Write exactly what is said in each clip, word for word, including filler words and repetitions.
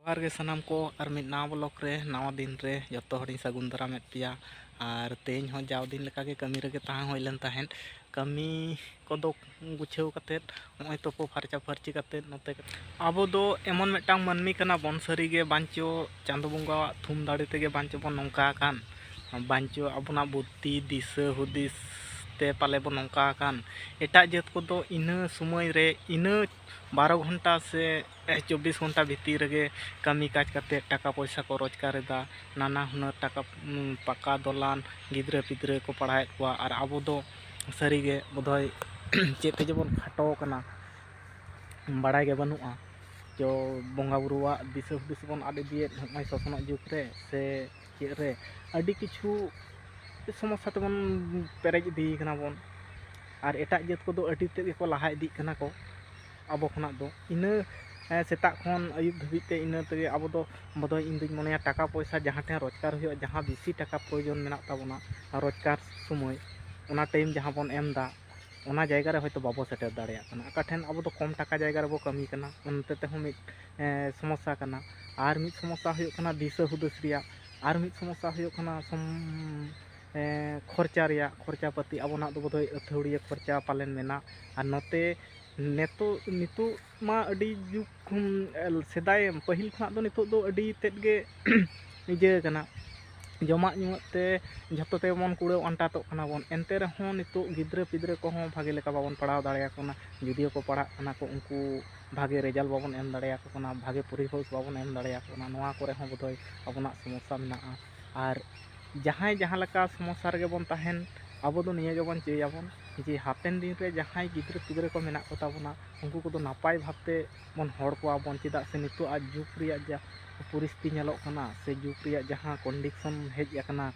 ᱡᱚᱦᱟᱨ ᱜᱮ ᱥᱟᱱᱟᱢ ᱠᱚ, ᱟᱨ ᱢᱤᱫ ᱱᱟᱣᱟ ᱵᱞᱚᱜ ᱨᱮ, ᱱᱟᱣᱟ ᱫᱤᱱ ᱨᱮ ᱡᱚᱛᱚ ᱦᱚᱲᱤᱧ ᱥᱟᱹᱜᱩᱱ ᱫᱟᱨᱟᱢᱮᱫ ᱯᱮᱭᱟ᱾ ᱟᱨ ᱛᱮᱦᱮᱧ ᱦᱚᱸ ᱡᱟᱣ ᱫᱤᱱ ᱞᱮᱠᱟᱜᱮ ᱠᱟᱹᱢᱤ ᱨᱮᱜᱮ ᱛᱟᱦᱮᱸ ᱦᱩᱭ ᱞᱮᱱ ᱛᱟᱦᱮᱸᱫ᱾ ᱠᱟᱹᱢᱤ ᱠᱚᱫᱚ ᱜᱩᱪᱷᱟᱹᱣ ᱠᱟᱛᱮᱫ, ᱱᱚᱜᱼᱚᱭ ᱛᱩᱯᱩ ᱯᱷᱟᱨᱪᱟ ᱯᱷᱟᱹᱨᱪᱤ ᱠᱟᱛᱮᱫ ᱱᱚᱛᱮ ᱟᱵᱚ ᱫᱚ ᱮᱢᱚᱱ ᱢᱤᱫᱴᱟᱝ ᱢᱟᱹᱱᱢᱤ ᱠᱟᱱᱟ ᱵᱚᱱ, ᱥᱟᱹᱨᱤᱜᱮ ᱵᱟᱧᱪᱚ ᱪᱟᱸᱫᱚ ᱵᱚᱸᱜᱟᱣᱟᱜ ᱛᱷᱩᱢ ᱫᱟᱲᱮ ᱛᱮᱜᱮ ᱵᱟᱧᱪᱚ ᱵᱚᱱ ᱱᱚᱝᱠᱟ ᱟᱠᱟᱱ᱾ ᱵᱟᱧᱪᱚ ᱟᱵᱚᱱᱟᱜ ᱵᱩᱫᱽᱫᱷᱤ, ᱫᱤᱥᱟᱹ ᱦᱩᱫᱤᱥ ᱛᱮ ᱯᱟᱞᱮ ᱵᱚᱱ ᱱᱚᱝᱠᱟ ᱟᱠᱟᱱ᱾ ᱮᱴᱟᱜ ᱡᱟᱹᱛ ᱠᱚᱫᱚ ᱤᱱᱟᱹ ᱥᱚᱢᱚᱭ ᱨᱮ, ᱤᱱᱟᱹ ᱵᱟᱨᱚ ᱜᱷᱚᱱᱴᱟ ᱥᱮ ᱪᱚᱵᱵᱤᱥ ᱜᱷᱚᱱᱴᱟ ᱵᱷᱤᱛᱤᱨ ᱨᱮᱜᱮ ᱠᱟᱹᱢᱤ ᱠᱟᱡᱽ ᱠᱟᱛᱮ ᱴᱟᱠᱟ ᱯᱚᱭᱥᱟ ᱠᱚ ᱨᱳᱡᱽᱜᱟᱨ ᱮᱫᱟ, ᱱᱟᱱᱟ ᱦᱩᱱᱟᱹᱨ ᱴᱟᱠᱟ, ᱩᱢ, ᱯᱟᱠᱟ ᱫᱚᱞᱟᱱ, ᱜᱤᱫᱽᱨᱟᱹ ᱯᱤᱫᱽᱨᱟᱹ ᱠᱚ ᱯᱟᱲᱦᱟᱣᱮᱫ ᱠᱚᱣᱟ᱾ ᱟᱨ ᱟᱵᱚ ᱫᱚ ᱥᱟᱹᱨᱤᱜᱮ ᱵᱚᱫᱷᱚᱭ ᱪᱮᱫ ᱛᱮᱪᱚ ᱵᱚᱱ ᱠᱷᱟᱴᱚ ᱟᱠᱟᱱᱟ, ᱵᱟᱲᱟᱭ ᱜᱮ ᱵᱟᱹᱱᱩᱜᱼᱟ᱾ ᱪᱚ ᱵᱚᱸᱜᱟ ᱵᱩᱨᱩᱣᱟᱜ ᱫᱤᱥᱟᱹ ᱦᱩᱫᱤᱥ ᱵᱚᱱ ᱟᱫ ᱤᱫᱤᱭᱮᱫ ᱱᱚᱜᱼᱚᱭ ᱥᱚᱥᱱᱚᱜ ᱡᱩᱜᱽ ᱨᱮ, ᱥᱮ ᱪᱮᱫ ᱨᱮ ᱟᱹᱰᱤ ᱠᱤᱪᱷᱩ ᱥᱚᱢᱚᱥᱥᱟ ᱛᱮᱵᱚᱱ ᱯᱮᱨᱮᱡ ᱤᱫᱤᱭ ᱠᱟᱱᱟ ᱵᱚᱱ᱾ ᱟᱨ ᱮᱴᱟᱜ ᱡᱟᱹᱛ ᱠᱚᱫᱚ ᱟᱹᱰᱤ ᱛᱮᱫ ᱜᱮᱠᱚ ᱞᱟᱦᱟ ᱤᱫᱤᱜ ᱠᱟᱱᱟ ᱠᱚ ᱟᱵᱚ ᱠᱷᱚᱱᱟᱜ ᱫᱚ᱾ ᱤᱱᱟᱹ, ᱮᱸ, ᱥᱮᱛᱟᱜ ᱠᱷᱚᱱ ᱟᱹᱭᱩᱵ ᱫᱷᱟᱹᱵᱤᱡ ᱛᱮ ᱤᱱᱟᱹ ᱛᱮᱜᱮ ᱟᱵᱚ ᱫᱚ ᱵᱚᱫᱷᱚᱭ, ᱤᱧ ᱫᱩᱧ ᱢᱚᱱᱮᱭᱟ, ᱴᱟᱠᱟ ᱯᱚᱭᱥᱟ ᱡᱟᱦᱟᱸ ᱴᱷᱮᱱ ᱨᱳᱡᱽᱜᱟᱨ ᱦᱩᱭᱩᱜᱼᱟ, ᱡᱟᱦᱟᱸ ᱵᱮᱥᱤ ᱴᱟᱠᱟ ᱯᱨᱚᱭᱳᱡᱚᱱ ᱢᱮᱱᱟᱜ ᱛᱟᱵᱚᱱᱟ ᱨᱳᱡᱽᱜᱟᱨ ᱥᱚᱢᱚᱭ, ᱚᱱᱟ ᱴᱟᱭᱤᱢ ᱡᱟᱦᱟᱸ ᱵᱚᱱ ᱮᱢ ᱮᱫᱟ, ᱚᱱᱟ ᱡᱟᱭᱜᱟ ᱨᱮ ᱦᱚᱭᱛᱳ ᱵᱟᱵᱚ ᱥᱮᱴᱮᱨ ᱫᱟᱲᱮᱭᱟᱜ ᱠᱟᱱᱟ᱾ ᱚᱠᱟ ᱴᱷᱮᱱ ᱟᱵᱚ ᱫᱚ ᱠᱚᱢ ᱴᱟᱠᱟ ᱡᱟᱭᱜᱟ ᱨᱮᱵᱚ ᱠᱟᱹᱢᱤ ᱠᱟᱱᱟ, ᱚᱱᱛᱮ ᱛᱮᱦᱚᱸ ᱢᱤᱫ, ᱮᱸ, ᱥᱚᱢᱚᱥᱥᱟ ᱠᱟᱱᱟ᱾ ᱟᱨ ᱢᱤᱫ ᱥᱚᱢᱚᱥᱥᱟ ᱦᱩᱭᱩᱜ ᱠᱟᱱᱟ ᱫᱤᱥᱟᱹ ᱦᱩᱫᱤᱥ ᱨᱮᱭᱟᱜ, ᱟᱨ ᱢᱤᱫ ᱥᱚᱢᱚᱥᱥᱟ ᱦᱩᱭᱩᱜ ᱠᱟᱱᱟ ᱥᱚᱢ-, ᱮᱸ, ᱠᱷᱚᱨᱪᱟ ᱨᱮᱭᱟᱜ, ᱠᱷᱚᱨᱪᱟ ᱯᱟᱹᱛᱤ᱾ ᱟᱵᱚᱱᱟᱜ ᱫᱚ ᱵᱚᱫᱷᱚᱭ ᱟᱹᱛᱷᱟᱹᱣᱲᱤᱭᱟᱹ ᱠᱷᱚᱨᱪᱟ ᱯᱟᱞᱮᱱ ᱢᱮᱱᱟᱜ᱾ ᱟᱨ ᱱᱚᱛᱮ ᱱᱤᱛᱚᱜ, ᱱᱤᱛᱚᱜ ᱢᱟ ᱟᱹᱰᱤ ᱡᱩᱜᱽ ᱠᱷᱚᱱ, ᱥᱮᱫᱟᱭ ᱯᱟᱹᱦᱤᱞ ᱠᱷᱚᱱᱟᱜ ᱫᱚ ᱱᱤᱛᱚᱜ ᱫᱚ ᱟᱹᱰᱤ ᱛᱮᱫ ᱜᱮ ᱤᱭᱟᱹ ᱠᱟᱱᱟ, ᱡᱚᱢᱟᱜ ᱧᱩᱣᱟᱜ ᱛᱮ ᱡᱷᱚᱛᱚ ᱛᱮᱵᱚᱱ ᱠᱩᱲᱟᱹᱣ ᱟᱱᱴᱟᱛᱚᱜ ᱠᱟᱱᱟ ᱵᱚᱱ᱾ ᱮᱱᱛᱮ ᱨᱮᱦᱚᱸ ᱱᱤᱛᱚᱜ ᱜᱤᱫᱽᱨᱟᱹ ᱯᱤᱫᱽᱨᱟᱹ ᱠᱚᱦᱚᱸ ᱵᱷᱟᱜᱮ ᱞᱮᱠᱟ ᱵᱟᱵᱚᱱ ᱯᱟᱲᱦᱟᱣ ᱫᱟᱲᱮᱭᱟᱠᱚ ᱠᱟᱱᱟ᱾ ᱡᱩᱫᱤᱭᱳ ᱠᱚ ᱯᱟᱲᱦᱟᱜ ᱠᱟᱱᱟ ᱠᱚ, ᱩᱱᱠᱩ ᱵᱷᱟᱜᱮ ᱨᱮᱡᱟᱞᱴ ᱵᱟᱵᱚᱱ ᱮᱢ ᱫᱟᱲᱮᱭᱟᱠᱚ ᱠᱟᱱᱟ, ᱵᱷᱟᱜᱮ ᱯᱚᱨᱤᱵᱮᱥ ᱵᱟᱵᱚᱱ ᱮᱢ ᱫᱟᱲᱮᱭᱟᱠᱚ ᱠᱟᱱᱟ᱾ ᱱᱚᱣᱟ ᱠᱚᱨᱮ ᱦᱚᱸ ᱵᱚᱫᱷᱚᱭ ᱟᱵᱚᱱᱟᱜ ᱥᱚᱢᱚᱥᱥᱟ ᱢᱮᱱᱟᱜᱼᱟ᱾ ᱟᱨ ᱡᱟᱦᱟᱸᱭ ᱡᱟᱦᱟᱸ ᱞᱮᱠᱟ ᱥᱚᱢᱚᱥᱥᱟ ᱨᱮᱜᱮ ᱵᱚᱱ ᱛᱟᱦᱮᱱ, ᱟᱵᱚ ᱫᱚ ᱱᱤᱭᱟᱹ ᱜᱮᱵᱚᱱ ᱪᱟᱹᱭᱟᱵᱚᱱ ᱡᱮ ᱦᱟᱯᱮᱱ ᱫᱤᱱ ᱨᱮ ᱡᱟᱦᱟᱸᱭ ᱜᱤᱫᱽᱨᱟᱹ ᱯᱤᱫᱽᱨᱟᱹ ᱠᱚ ᱢᱮᱱᱟᱜ ᱠᱚ ᱛᱟᱵᱚᱱᱟ, ᱩᱱᱠᱩ ᱠᱚᱫᱚ ᱱᱟᱯᱟᱭ ᱵᱷᱟᱵᱽᱛᱮ ᱵᱚᱱ ᱦᱚᱲ ᱠᱚᱣᱟ ᱵᱚᱱ᱾ ᱪᱮᱫᱟᱜ ᱥᱮ ᱱᱤᱛᱚᱜ ᱟᱜ ᱡᱩᱜᱽ ᱨᱮᱭᱟᱜ ᱡᱟ ᱯᱚᱨᱤᱥᱛᱷᱤᱛᱤ ᱧᱮᱞᱚᱜ ᱠᱟᱱᱟ, ᱥᱮ ᱡᱩᱜᱽ ᱨᱮᱭᱟᱜ ᱡᱟᱦᱟᱸ ᱠᱚᱱᱰᱤᱥᱚᱱ ᱦᱮᱡ ᱟᱠᱟᱱᱟ,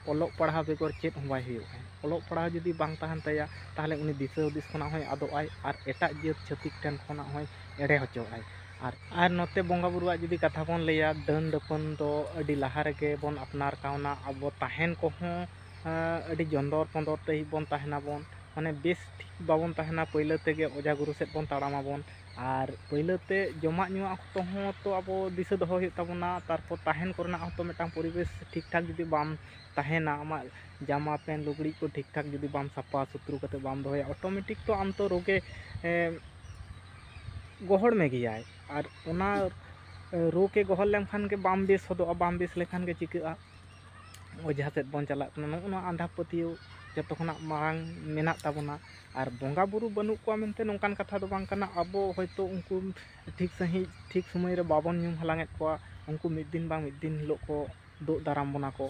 ᱚᱞᱚᱜ ᱯᱟᱲᱦᱟᱣ ᱵᱮᱜᱚᱨ ᱪᱮᱫ ᱦᱚᱸ ᱵᱟᱭ ᱦᱩᱭᱩᱜᱼᱟ᱾ ᱚᱞᱚᱜ ᱯᱟᱲᱦᱟᱣ ᱡᱩᱫᱤ ᱵᱟᱝ ᱛᱟᱦᱮᱱ ᱛᱟᱭᱟ, ᱛᱟᱦᱚᱞᱮ ᱩᱱᱤ ᱫᱤᱥᱟᱹ ᱦᱩᱫᱤᱥ ᱠᱷᱚᱱᱟᱜ ᱦᱚᱸᱭ ᱟᱫᱚᱜ ᱟᱭ, ᱟᱨ ᱮᱴᱟᱜ ᱡᱟᱹᱛ ᱪᱷᱟᱹᱛᱤᱠ ᱴᱷᱮᱱ ᱠᱷᱚᱱᱟᱜ ᱦᱚᱸᱭ ᱮᱲᱮ ᱦᱚᱪᱚᱜ ᱟᱭ᱾ ᱟᱨ, ᱟᱨ ᱱᱚᱛᱮ ᱵᱚᱸᱜᱟ ᱵᱩᱨᱩᱣᱟᱜ ᱡᱩᱫᱤ ᱠᱟᱛᱷᱟ ᱵᱚᱱ ᱞᱟᱹᱭᱟ, ᱰᱟᱹᱱ ᱰᱟᱹᱯᱟᱹᱱ ᱫᱚ ᱟᱹᱰᱤ ᱞᱟᱦᱟ ᱨᱮᱜᱮ ᱵᱚᱱ ᱟᱯᱱᱟᱨ ᱠᱟᱣᱱᱟ᱾ ᱟᱵᱚ ᱛᱟᱦᱮᱱ ᱠᱚᱦᱚᱸ, ᱟᱸ, ᱟᱹᱰᱤ ᱡᱚᱸᱫᱚᱨ ᱯᱚᱸᱫᱚᱨ ᱴᱟᱭᱤᱯ ᱵᱚᱱ ᱛᱟᱦᱮᱱᱟᱵᱚᱱ, ᱢᱟᱱᱮ ᱵᱮᱥ ᱴᱷᱤᱠ ᱵᱟᱵᱚᱱ ᱛᱟᱦᱮᱱᱟ᱾ ᱯᱟᱹᱭᱞᱟᱹ ᱛᱮᱜᱮ ᱚᱡᱷᱟ ᱜᱩᱨᱩ ᱥᱮᱫ ᱵᱚᱱ ᱛᱟᱲᱟᱢᱟᱵᱚᱱ᱾ ᱟᱨ ᱯᱟᱹᱭᱞᱟᱹ ᱛᱮ ᱡᱚᱢᱟᱜ ᱧᱩᱣᱟᱜ ᱚᱠᱛᱚ ᱦᱚᱸ ᱛᱚ ᱟᱵᱚ ᱫᱤᱥᱟᱹ ᱫᱚᱦᱚ ᱦᱩᱭᱩᱜ ᱛᱟᱵᱚᱱᱟ᱾ ᱛᱟᱨᱯᱚᱨ ᱛᱟᱦᱮᱱ ᱠᱚᱨᱮᱱᱟᱜ ᱦᱚᱸ ᱛᱚ ᱢᱤᱫᱴᱟᱝ ᱯᱚᱨᱤᱵᱮᱥ ᱴᱷᱤᱠ ᱴᱷᱟᱠ ᱡᱩᱫᱤ ᱵᱟᱢ ᱛᱟᱦᱮᱱᱟ, ᱟᱢᱟᱜ ᱡᱟᱢᱟ ᱯᱮᱱ ᱞᱩᱜᱽᱲᱤᱡ ᱠᱚ ᱴᱷᱤᱠ ᱴᱷᱟᱠ ᱡᱩᱫᱤ ᱵᱟᱢ ᱥᱟᱯᱷᱟ ᱥᱩᱛᱨᱚ ᱠᱟᱛᱮ ᱵᱟᱢ ᱫᱚᱦᱚᱭᱟ, ᱚᱴᱳᱢᱮᱴᱤᱠ ᱛᱚ ᱟᱢ ᱛᱚ ᱨᱳᱜᱮ, ᱮ, ᱜᱚᱦᱚᱲ ᱢᱮ ᱜᱮᱭᱟᱭ᱾ ᱟᱨ ᱚᱱᱟ, ᱮ, ᱨᱳᱜᱮ ᱜᱚᱦᱚᱲ ᱞᱮᱱᱠᱷᱟᱱ ᱜᱮ ᱵᱟᱢ ᱵᱮᱥ ᱦᱚᱫᱚᱜᱼᱟ᱾ ᱵᱟᱢ ᱵᱮᱥ ᱞᱮᱠᱷᱟᱱ ᱜᱮ ᱪᱤᱠᱟᱹᱜᱼᱟ? ᱚᱡᱷᱟ ᱥᱮᱫ ᱵᱚᱱ ᱪᱟᱞᱟᱜ ᱠᱟᱱᱟ᱾ ᱱᱚᱜᱼᱚ ᱱᱚᱣᱟ ᱟᱸᱫᱷᱟ ᱯᱟᱹᱛᱭᱟᱹᱣ ᱡᱚᱛᱚ ᱠᱷᱚᱱᱟᱜ ᱢᱟᱲᱟᱝ ᱢᱮᱱᱟᱜ ᱛᱟᱵᱚᱱᱟ᱾ ᱟᱨ ᱵᱚᱸᱜᱟ ᱵᱩᱨᱩ ᱵᱟᱹᱱᱩᱜ ᱠᱚᱣᱟ ᱢᱮᱱᱛᱮ ᱱᱚᱝᱠᱟᱱ ᱠᱟᱛᱷᱟ ᱫᱚ ᱵᱟᱝ ᱠᱟᱱᱟ᱾ ᱟᱵᱚ ᱦᱚᱭᱛᱳ ᱩᱱᱠᱩ ᱴᱷᱤᱠ ᱥᱟᱺᱦᱤᱡ ᱴᱷᱤᱠ ᱥᱚᱢᱚᱭ ᱨᱮ ᱵᱟᱵᱚᱱ ᱧᱩᱢ ᱦᱟᱞᱟᱝ ᱮᱫ ᱠᱚᱣᱟ, ᱩᱱᱠᱩ ᱢᱤᱫ ᱫᱤᱱ ᱵᱟᱝ ᱢᱤᱫ ᱫᱤᱱ ᱦᱤᱞᱳᱜ ᱠᱚ ᱫᱳᱜ ᱫᱟᱨᱟᱢ ᱵᱚᱱᱟ ᱠᱚ᱾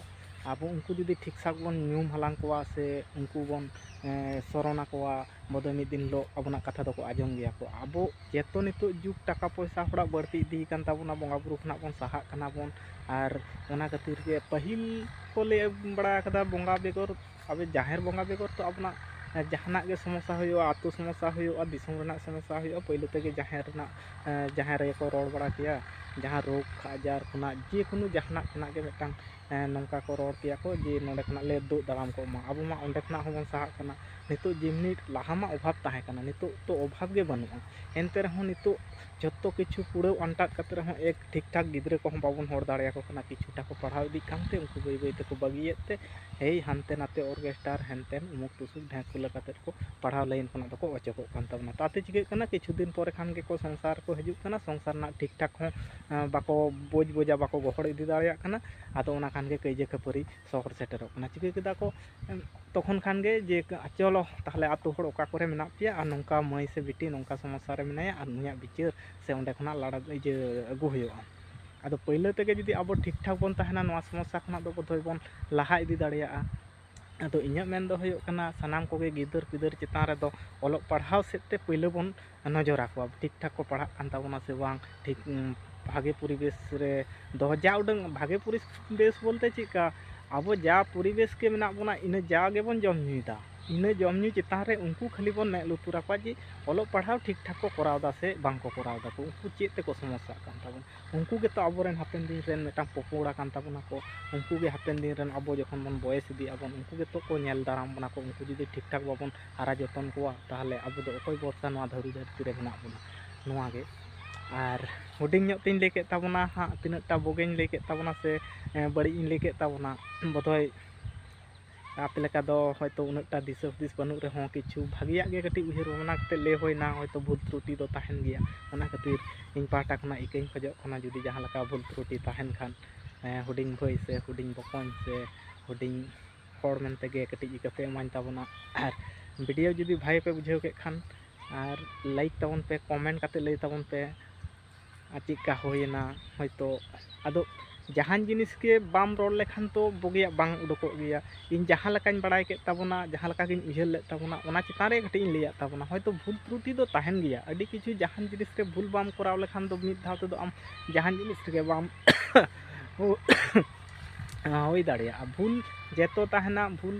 ᱟᱵᱚ ᱩᱱᱠᱩ ᱡᱩᱫᱤ ᱴᱷᱤᱠ ᱴᱷᱟᱠ ᱵᱚᱱ ᱧᱩᱢ ᱦᱟᱞᱟᱝ ᱠᱚᱣᱟ ᱥᱮ ᱩᱱᱠᱩ ᱵᱚᱱ, ᱮᱸ, ᱥᱚᱨᱚᱱ ᱟᱠᱚᱣᱟ, ᱵᱚᱫᱚᱭ ᱢᱤᱫ ᱫᱤᱱ ᱦᱤᱞᱳᱜ ᱟᱵᱚᱱᱟᱜ ᱠᱟᱛᱷᱟ ᱫᱚᱠᱚ ᱟᱸᱡᱚᱢ ᱜᱮᱭᱟ ᱠᱚ᱾ ᱟᱵᱚ ᱡᱮᱛᱚ ᱱᱤᱛᱚᱜ ᱡᱩᱜᱽ ᱴᱟᱠᱟ ᱯᱚᱭᱥᱟ ᱦᱚᱲᱟᱜ ᱵᱟᱹᱲᱛᱤ ᱤᱫᱤ ᱟᱠᱟᱱ ᱛᱟᱵᱚᱱᱟ, ᱵᱚᱸᱜᱟ ᱵᱩᱨᱩ ᱠᱷᱚᱱᱟᱜ ᱵᱚᱱ ᱥᱟᱦᱟᱜ ᱠᱟᱱᱟ ᱵᱚᱱ᱾ ᱟᱨ ᱚᱱᱟ ᱠᱷᱟᱹᱛᱤᱨ ᱜᱮ ᱯᱟᱹᱦᱤᱞ ᱠᱚ ᱞᱟᱹᱭ ᱵᱟᱲᱟ ᱟᱠᱟᱫᱟ, ᱵᱚᱸᱜᱟ ᱵᱮᱜᱚᱨ, ᱟᱵᱚ ᱡᱟᱦᱮᱨ ᱵᱚᱸᱜᱟ ᱵᱮᱜᱚᱨ ᱛᱚ ᱟᱵᱚᱱᱟᱜ ᱡᱟᱦᱟᱱᱟᱜ ᱜᱮ ᱥᱚᱢᱚᱥᱥᱟ ᱦᱩᱭᱩᱜᱼᱟ, ᱟᱹᱛᱩ ᱥᱚᱢᱚᱥᱥᱟ ᱦᱩᱭᱩᱜᱼᱟ, ᱫᱤᱥᱚᱢ ᱨᱮᱱᱟᱜ ᱥᱚᱢᱚᱥᱥᱟ ᱦᱩᱭᱩᱜᱼᱟ, ᱯᱟᱹᱭᱞᱟᱹ ᱛᱮᱜᱮ ᱡᱟᱦᱮᱨ ᱨᱮᱱᱟᱜ, ᱮᱸ, ᱡᱟᱦᱮᱨ ᱨᱮᱜᱮ ᱠᱚ ᱨᱚᱲ ᱵᱟᱲᱟ ᱠᱮᱭᱟ᱾ ᱡᱟᱦᱟᱸ ᱨᱳᱜᱽ ᱟᱡᱟᱨ ᱠᱷᱚᱱᱟᱜ, ᱡᱮ ᱠᱳᱱᱳ ᱡᱟᱦᱟᱱᱟᱜ ᱠᱷᱚᱱᱟᱜ ᱜᱮ ᱢᱤᱫᱴᱟᱝ, ᱮᱸ, ᱱᱚᱝᱠᱟ ᱠᱚ ᱨᱚᱲ ᱠᱮᱭᱟ ᱠᱚ ᱡᱮ ᱱᱚᱸᱰᱮ ᱠᱷᱚᱱᱟᱜ ᱞᱮ ᱫᱳᱜ ᱫᱟᱨᱟᱢ ᱠᱚᱜ ᱢᱟ᱾ ᱟᱵᱚ ᱢᱟ ᱚᱸᱰᱮ ᱠᱷᱚᱱᱟᱜ ᱦᱚᱸᱵᱚᱱ ᱥᱟᱦᱟᱜ ᱠᱟᱱᱟ᱾ ᱱᱤᱛᱚᱜ ᱡᱮᱢᱱᱤ ᱞᱟᱦᱟ ᱢᱟ ᱚᱵᱷᱟᱵᱽ ᱛᱟᱦᱮᱸ ᱠᱟᱱᱟ, ᱱᱤᱛᱚᱜ ᱛᱚ ᱚᱵᱷᱟᱵᱽ ᱜᱮ ᱵᱟᱹᱱᱩᱜᱼᱟ᱾ ᱮᱱᱛᱮ ᱨᱮᱦᱚᱸ ᱱᱤᱛᱚᱜ ᱡᱚᱛᱚ ᱠᱤᱪᱷᱩ ᱠᱩᱲᱟᱹᱣ ᱟᱱᱴᱟᱜ ᱠᱟᱛᱮ ᱨᱮᱦᱚᱸ ᱮᱠ ᱴᱷᱤᱠ ᱴᱷᱟᱠ ᱜᱤᱫᱽᱨᱟᱹ ᱠᱚᱦᱚᱸ ᱵᱟᱵᱚᱱ ᱦᱚᱲ ᱫᱟᱲᱮᱭᱟᱠᱚ ᱠᱟᱱᱟ᱾ ᱠᱤᱪᱷᱩᱴᱟ ᱠᱚ ᱯᱟᱲᱦᱟᱣ ᱤᱫᱤᱜ ᱠᱟᱱᱛᱮ ᱩᱱᱠᱩ ᱵᱟᱹᱭ ᱵᱟᱹᱭ ᱛᱮᱠᱚ ᱵᱟᱹᱜᱤᱭᱮᱫ ᱛᱮ ᱮᱭ ᱦᱟᱱᱛᱮ ᱱᱟᱛᱮ ᱚᱨᱜᱮᱥᱴᱟᱨ ᱦᱮᱱᱛᱮᱱ ᱩᱢᱩᱠ ᱛᱩᱥᱩᱠ ᱰᱷᱮᱸᱠ ᱠᱷᱩᱞᱟᱹ ᱠᱟᱛᱮ ᱠᱚ ᱯᱟᱲᱦᱟᱣ ᱞᱟᱭᱤᱱ ᱠᱷᱚᱱᱟᱜ ᱫᱚᱠᱚ ᱚᱪᱚᱜᱚᱜ ᱠᱟᱱ ᱛᱟᱵᱚᱱᱟ᱾ ᱛᱟᱛᱮ ᱪᱤᱠᱟᱹᱜ ᱠᱟᱱᱟ, ᱠᱤᱪᱷᱩ ᱫᱤᱱ ᱯᱚᱨᱮ ᱠᱷᱟᱱ ᱜᱮᱠᱚ ᱥᱚᱝᱥᱟᱨ ᱠᱚ ᱦᱤᱡᱩᱜ ᱠᱟᱱᱟ, ᱥᱚᱝᱥᱟᱨ ᱨᱮᱱᱟᱜ ᱴᱷᱤᱠ ᱴᱷᱟᱠ ᱦᱚᱸ, ᱮᱸ, ᱵᱟᱠᱚ ᱵᱩᱡᱽ ᱵᱩᱡᱟ, ᱵᱟᱠᱚ ᱜᱚᱦᱚᱲ ᱤᱫᱤ ᱫᱟᱲᱮᱭᱟᱜ ᱠᱟᱱᱟ᱾ ᱟᱫᱚ ᱚᱱᱟ ᱠᱷᱟᱱ ᱜᱮ ᱠᱟᱹᱭᱡᱟᱹ ᱠᱷᱟᱹᱯᱟᱹᱨᱤ ᱥᱚᱦᱚᱨ ᱥᱮᱴᱮᱨᱚᱜ ᱠᱟᱱᱟ᱾ ᱪᱤᱠᱟᱹ ᱠᱮᱫᱟ ᱠᱚ, ᱮᱸ, ᱛᱚᱠᱷᱚᱱ ᱠᱷᱟᱱ ᱜᱮ ᱡᱮ, ᱪᱚᱞᱚ ᱛᱟᱦᱚᱞᱮ ᱟᱛᱳ ᱦᱚᱲ ᱚᱠᱟ ᱠᱚᱨᱮ ᱢᱮᱱᱟᱜ ᱯᱮᱭᱟ ᱟᱨ ᱱᱚᱝᱠᱟ ᱢᱟᱹᱭ ᱥᱮ ᱵᱤᱴᱤ ᱱᱚᱝᱠᱟ ᱥᱚᱢᱚᱥᱥᱟ ᱨᱮ ᱢᱮᱱᱟᱭᱟ ᱟᱨ ᱱᱩᱭᱟᱜ ᱵᱤᱪᱟᱹᱨ ᱥᱮ ᱚᱸᱰᱮ ᱠᱷᱚᱱᱟᱜ ᱞᱟᱲᱟ ᱤᱭᱟᱹ ᱟᱹᱜᱩ ᱦᱩᱭᱩᱜᱼᱟ᱾ ᱟᱫᱚ ᱯᱟᱹᱭᱞᱟᱹ ᱛᱮᱜᱮ ᱡᱩᱫᱤ ᱟᱵᱚ ᱴᱷᱤᱠ ᱴᱷᱟᱠ ᱵᱚᱱ ᱛᱟᱦᱮᱱᱟ, ᱱᱚᱣᱟ ᱥᱚᱢᱚᱥᱥᱟ ᱠᱷᱚᱱᱟᱜ ᱫᱚ ᱵᱳᱫᱷᱚᱭ ᱵᱚᱱ ᱞᱟᱦᱟ ᱤᱫᱤ ᱫᱟᱲᱮᱭᱟᱜᱼᱟ᱾ ᱟᱫᱚ ᱤᱧᱟᱹᱜ ᱢᱮᱱ ᱫᱚ ᱦᱩᱭᱩᱜ ᱠᱟᱱᱟ, ᱥᱟᱱᱟᱢ ᱠᱚᱜᱮ ᱜᱤᱫᱟᱹᱨ ᱯᱤᱫᱟᱹᱨ ᱪᱮᱛᱟᱱ ᱨᱮᱫᱚ ᱚᱞᱚᱜ ᱯᱟᱲᱦᱟᱣ ᱥᱮᱫ ᱛᱮ ᱯᱟᱹᱭᱞᱟᱹ ᱵᱚᱱ ᱱᱚᱡᱚᱨ ᱟᱠᱚᱣᱟ, ᱴᱷᱤᱠ ᱴᱷᱟᱠ ᱠᱚ ᱯᱟᱲᱦᱟᱜ ᱠᱟᱱ ᱛᱟᱵᱚᱱᱟ ᱥᱮ ᱵᱟᱝ, ᱴᱷᱤᱠ, ᱩᱸ, ᱵᱷᱟᱜᱮ ᱯᱚᱨᱤᱵᱮᱥ ᱨᱮ ᱫᱚᱦᱚ, ᱡᱟ ᱩᱰᱟᱹᱝ ᱵᱷᱟᱜᱮ ᱯᱚᱨᱤᱵᱮᱥ ᱵᱚᱞᱛᱮ ᱪᱮᱫ ᱞᱮᱠᱟ, ᱟᱵᱚ ᱡᱟ ᱯᱚᱨᱤᱵᱮᱥ ᱜᱮ ᱢᱮᱱᱟᱜ ᱵᱚᱱᱟ, ᱤᱱᱟᱹ ᱡᱟ ᱜᱮᱵᱚᱱ ᱡᱚᱢ ᱧᱩᱭᱮᱫᱟ᱾ ᱤᱱᱟᱹ ᱡᱚᱢ ᱧᱩ ᱪᱮᱛᱟᱱ ᱨᱮ ᱩᱱᱠᱩ ᱠᱷᱟᱹᱞᱤ ᱵᱚᱱ ᱢᱮᱫ ᱞᱩᱛᱩᱨ ᱟᱠᱚᱣᱟ ᱡᱮ ᱚᱞᱚᱜ ᱯᱟᱲᱦᱟᱣ ᱴᱷᱤᱠ ᱴᱷᱟᱠ ᱠᱚ ᱠᱚᱨᱟᱣ ᱮᱫᱟ ᱥᱮ ᱵᱟᱝ ᱠᱚ ᱠᱚᱨᱟᱣ ᱮᱫᱟ ᱠᱚ, ᱩᱱᱠᱩ ᱪᱮᱫ ᱛᱮᱠᱚ ᱥᱚᱢᱚᱥᱥᱟᱜ ᱠᱟᱱ ᱛᱟᱵᱚᱱᱟ᱾ ᱩᱱᱠᱩ ᱜᱮᱛᱚ ᱟᱵᱚᱨᱮᱱ ᱦᱟᱯᱮᱱ ᱫᱤᱱ ᱨᱮᱱ ᱢᱤᱫᱴᱟᱝ ᱯᱚᱯᱚᱲᱟ ᱠᱟᱱ ᱛᱟᱵᱚᱱᱟ ᱠᱚ᱾ ᱩᱱᱠᱩ ᱜᱮ ᱦᱟᱯᱮᱱ ᱫᱤᱱ ᱨᱮᱱ ᱟᱵᱚ ᱡᱚᱠᱷᱚᱱ ᱵᱚᱱ ᱵᱚᱭᱮᱥ ᱤᱫᱤᱜ ᱟᱵᱚᱱ, ᱩᱱᱠᱩ ᱜᱮᱛᱚ ᱠᱚ ᱧᱮᱞ ᱫᱟᱨᱟᱢ ᱵᱚᱱᱟ ᱠᱚ᱾ ᱩᱱᱠᱩ ᱡᱩᱫᱤ ᱴᱷᱤᱠ ᱴᱷᱟᱠ ᱵᱟᱵᱚᱱ ᱦᱟᱨᱟ ᱡᱚᱛᱚᱱ ᱠᱚᱣᱟ, ᱛᱟᱦᱚᱞᱮ ᱟᱵᱚ ᱫᱚ ᱚᱠᱚᱭ ᱵᱷᱚᱨᱥᱟ ᱱᱚᱣᱟ ᱫᱷᱟᱹᱨᱩ ᱫᱷᱟᱹᱨᱛᱤ ᱨᱮ ᱢᱮᱱᱟᱜ ᱵᱚᱱᱟ? ᱱᱚᱣᱟ ᱜᱮ᱾ ᱟᱨ ᱦᱩᱰᱤᱧ ᱧᱚᱜ ᱛᱤᱧ ᱞᱟᱹᱭ ᱠᱮᱫ ᱛᱟᱵᱚᱱᱟ ᱦᱟᱸᱜ, ᱛᱤᱱᱟᱹᱜ ᱴᱟ ᱵᱩᱜᱤᱧ ᱞᱟᱹᱭ ᱠᱮᱫ ᱛᱟᱵᱚᱱᱟ ᱥᱮ, ᱮᱸ, ᱵᱟᱹᱲᱤᱡ ᱤᱧ ᱞᱟᱹᱭ ᱠᱮᱫ ᱛᱟᱵᱚᱱᱟ, ᱵᱚᱫᱷᱚᱭ ᱟᱯᱮ ᱞᱮᱠᱟ ᱫᱚ ᱦᱚᱭᱛᱳ ᱩᱱᱟᱹᱜ ᱴᱟ ᱫᱤᱥᱟᱹ ᱦᱩᱫᱤᱥ ᱵᱟᱹᱱᱩᱜ ᱨᱮᱦᱚᱸ, ᱠᱤᱪᱷᱩ ᱵᱷᱟᱹᱜᱤᱭᱟᱜ ᱜᱮ ᱠᱟᱹᱴᱤᱡ ᱩᱭᱦᱟᱹᱨ ᱵᱷᱟᱵᱽᱱᱟ ᱠᱟᱛᱮ ᱞᱟᱹᱭ ᱦᱩᱭᱱᱟ, ᱦᱚᱭᱛᱳ ᱵᱷᱩᱞ ᱛᱨᱩᱴᱤ ᱫᱚ ᱛᱟᱦᱮᱱ ᱜᱮᱭᱟ᱾ ᱚᱱᱟ ᱠᱷᱟᱹᱛᱤᱨ ᱤᱧ ᱯᱟᱦᱴᱟ ᱠᱷᱚᱱᱟᱜ ᱤᱠᱟᱹᱧ ᱠᱷᱚᱡᱚᱜ ᱠᱟᱱᱟ, ᱡᱩᱫᱤ ᱡᱟᱦᱟᱸ ᱞᱮᱠᱟ ᱵᱷᱩᱞ ᱛᱨᱩᱴᱤ ᱛᱟᱦᱮᱱ ᱠᱷᱟᱱ, ᱮᱸ, ᱦᱩᱰᱤᱧ ᱵᱷᱟᱹᱭ ᱥᱮ ᱦᱩᱰᱤᱧ ᱵᱚᱠᱚᱧ ᱥᱮ ᱦᱩᱰᱤᱧ ᱦᱚᱲ ᱢᱮᱱᱛᱮ ᱜᱮ ᱠᱟᱹᱴᱤᱡ ᱤᱠᱟᱹᱛᱮ ᱮᱢᱟᱹᱧ ᱛᱟᱵᱚᱱᱟ᱾ ᱟᱨ video ᱡᱩᱫᱤ ᱵᱷᱟᱜᱮ ᱯᱮ ᱵᱩᱡᱷᱟᱹᱣ ᱠᱮᱫ ᱠᱷᱟᱱ, ᱟᱨ like ᱛᱟᱵᱚᱱ ᱯᱮ, comment ᱠᱟᱛᱮ ᱞᱟᱹᱭ ᱛᱟᱵᱚᱱ ᱯᱮ, ᱟᱨ ᱪᱮᱫᱠᱟ ᱦᱩᱭᱮᱱᱟ᱾ ᱦᱚᱭᱛᱳ ᱟᱫᱚ ᱡᱟᱦᱟᱱ ᱡᱤᱱᱤᱥ ᱜᱮ ᱵᱟᱢ ᱨᱚᱲ ᱞᱮᱠᱷᱟᱱ ᱛᱚ ᱵᱩᱜᱤᱭᱟᱜ ᱵᱟᱝ ᱩᱰᱩᱠᱚᱜ ᱜᱮᱭᱟ᱾ ᱤᱧ ᱡᱟᱦᱟᱸ ᱞᱮᱠᱟᱧ ᱵᱟᱲᱟᱭ ᱠᱮᱫ ᱛᱟᱵᱚᱱᱟ, ᱡᱟᱦᱟᱸ ᱞᱮᱠᱟ ᱜᱤᱧ ᱩᱭᱦᱟᱹᱨ ᱞᱮᱫ ᱛᱟᱵᱚᱱᱟ, ᱚᱱᱟ ᱪᱮᱛᱟᱱ ᱨᱮ ᱠᱟᱹᱴᱤᱡ ᱤᱧ ᱞᱟᱹᱭᱟᱫ ᱛᱟᱵᱚᱱᱟ᱾ ᱦᱚᱭᱛᱳ ᱵᱷᱩᱞ ᱛᱨᱩᱴᱤ ᱫᱚ ᱛᱟᱦᱮᱱ ᱜᱮᱭᱟ, ᱟᱹᱰᱤ ᱠᱤᱪᱷᱩ ᱡᱟᱦᱟᱱ ᱡᱤᱱᱤᱥ ᱨᱮ ᱵᱷᱩᱞ ᱵᱟᱢ ᱠᱚᱨᱟᱣ ᱞᱮᱠᱷᱟᱱ ᱫᱚ ᱢᱤᱫ ᱫᱷᱟᱣ ᱛᱮᱫᱚ ᱟᱢ ᱡᱟᱦᱟᱱ ᱡᱤᱱᱤᱥ ᱨᱮᱜᱮ ᱵᱟᱢ ᱦᱩᱭ ᱫᱟᱲᱮᱭᱟᱜᱼᱟ᱾ ᱵᱷᱩᱞ ᱡᱮᱛᱚ ᱛᱟᱦᱮᱱᱟ, ᱵᱷᱩᱞ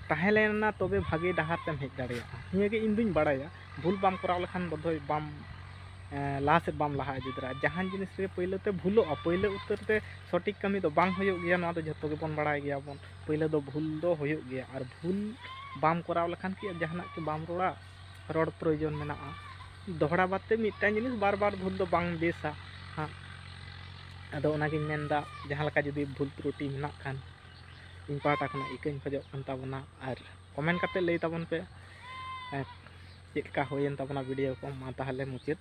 ᱛᱟᱦᱮᱸ ᱞᱮᱱᱟ ᱛᱚᱵᱮ ᱵᱷᱟᱜᱮ ᱰᱟᱦᱟᱨ ᱛᱮᱢ ᱦᱮᱡ ᱫᱟᱲᱮᱭᱟᱜᱼᱟ᱾ ᱱᱤᱭᱟᱹᱜᱮ ᱤᱧ ᱫᱩᱧ ᱵᱟᱲᱟᱭᱟ, ᱵᱷᱩᱞ ᱵᱟᱢ ᱠᱚᱨᱟᱣ ᱞᱮᱠᱷᱟᱱ ᱵᱳᱫᱷᱚᱭ ᱵᱟᱢ, ᱮᱸ, ᱞᱟᱦᱟ ᱥᱮᱫ ᱵᱟᱢ ᱞᱟᱦᱟ ᱤᱫᱤ ᱫᱟᱲᱮᱭᱟᱜᱼᱟ᱾ ᱡᱟᱦᱟᱱ ᱡᱤᱱᱤᱥ ᱨᱮᱜᱮ ᱯᱳᱭᱞᱳ ᱛᱮ ᱵᱷᱩᱞᱚᱜᱼᱟ, ᱯᱳᱭᱞᱳ ᱩᱛᱟᱹᱨ ᱛᱮ ᱥᱚᱴᱷᱤᱠ ᱠᱟᱹᱢᱤ ᱫᱚ ᱵᱟᱝ ᱦᱩᱭᱩᱜ ᱜᱮᱭᱟ, ᱱᱚᱣᱟ ᱫᱚ ᱡᱷᱚᱛᱚ ᱜᱮᱵᱚᱱ ᱵᱟᱲᱟᱭ ᱜᱮᱭᱟᱵᱚᱱ᱾ ᱯᱳᱭᱞᱳ ᱫᱚ ᱵᱷᱩᱞ ᱫᱚ ᱦᱩᱭᱩᱜ ᱜᱮᱭᱟ, ᱟᱨ ᱵᱷᱩᱞ ᱵᱟᱢ ᱠᱚᱨᱟᱣ ᱞᱮᱠᱷᱟᱱ ᱠᱤ ᱡᱟᱦᱟᱱᱟᱜ ᱠᱤ ᱵᱟᱢ ᱨᱚᱲᱟ? ᱨᱚᱲ ᱯᱨᱚᱭᱳᱡᱚᱱ ᱢᱮᱱᱟᱜᱼᱟ᱾ ᱫᱚᱦᱲᱟ ᱵᱟᱨ ᱛᱮ ᱢᱤᱫᱴᱟᱝ ᱡᱤᱱᱤᱥ ᱵᱟᱨ ᱵᱟᱨ ᱵᱷᱩᱞ ᱫᱚ ᱵᱟᱝ ᱵᱮᱥᱟ ᱦᱟᱸᱜ᱾ ᱟᱫᱚ ᱚᱱᱟᱜᱤᱧ ᱢᱮᱱᱫᱟ, ᱡᱟᱦᱟᱸ ᱞᱮᱠᱟ ᱡᱩᱫᱤ ᱵᱷᱩᱞ ᱛᱨᱩᱴᱤ ᱢᱮᱱᱟᱜ ᱠᱷᱟᱱ, ᱤᱧ ᱯᱟᱦᱴᱟ ᱠᱷᱚᱱᱟᱜ ᱤᱠᱟᱹᱧ ᱠᱷᱚᱡᱚᱜ ᱠᱟᱱ ᱛᱟᱵᱚᱱᱟ, ᱟᱨ comment ᱠᱟᱛᱮ ᱞᱟᱹᱭ ᱛᱟᱵᱚᱱ ᱯᱮ, ᱮᱸ, ᱪᱮᱫ ᱞᱮᱠᱟ ᱦᱩᱭᱮᱱ ᱛᱟᱵᱚᱱᱟ video ᱠᱚ᱾ ᱢᱟ ᱛᱟᱦᱚᱞᱮ ᱢᱩᱪᱟᱹᱫ